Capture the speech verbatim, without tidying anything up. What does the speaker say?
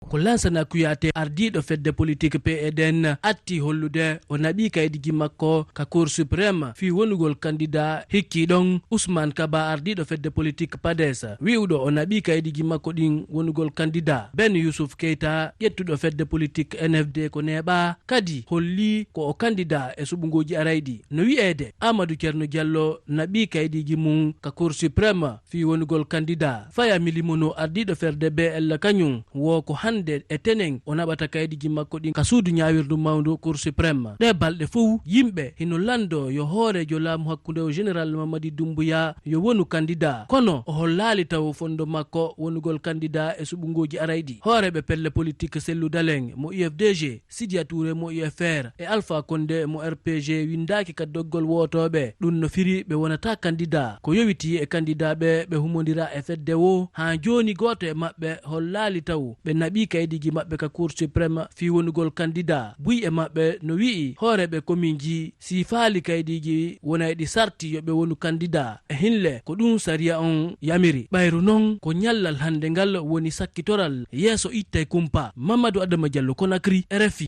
Ko Lansana Kouyaté, ardiiɗo fedde politik P E D N, atti hollude o naɓii kaydiji makko ka Cour suprême fii wonugol kandida. Hikkii ɗon, Ousmane Kaba, ardiiɗo fedde politik PADES, wi'uɗo o naɓii kaydiji makko ɗin wonugol kandida. Ben Youssouf Keita, ƴettuɗo fedde politik N F D ko neeɓaa, kadi hollii ko o kandida e suɓngooji arayɗi. No wi'eede, Amadou Thierno Diallo naɓii kaydiji mum ka Cour suprême fii wonugol kandida. Faya Milimono, ardiiɗo fedde B L, kañum woo ko hannde e tenen o naɓata kaydiji makko ɗin ka suudu ñaawirdu mawndu Cour suprême. Ɗee balɗe fow, yimɓe hino lanndoo yo hooreejo laamu hakkunde o, Général Mamadi Doumbouya, yo wonu kandida. Kono o hollaali taw fondo makko wonugol kandida e suɓngooji arayɗi. Hooreeɓe pelle politik Cellou Dalein mo U F D G, Sidia Touré mo U F R e Alpha Condé mo R P G winndaaki ka doggol wootooɓe. Ɗun no firi ɓe wonataa kandida. Ko yowitii e kandida ɓe, ɓe humondira e fedde woo. Haa jooni, gooto e maɓɓe hollaali taw ɓe naɓii kaydiji maɓɓe ka Cour suprême fii wonugol kandida. Buy e maɓɓe no wi'i hooreeɓe kominji, si faali kaydiji wonayɗi sarti yo ɓe wonu kandida. E hinle, ko ɗun sariya on yamiri. Ɓayru non, ko ñallal hannde ngal woni sakkitoral yeeso ittay kumpa. Mamadou Adama Diallo, Conakry, R F I.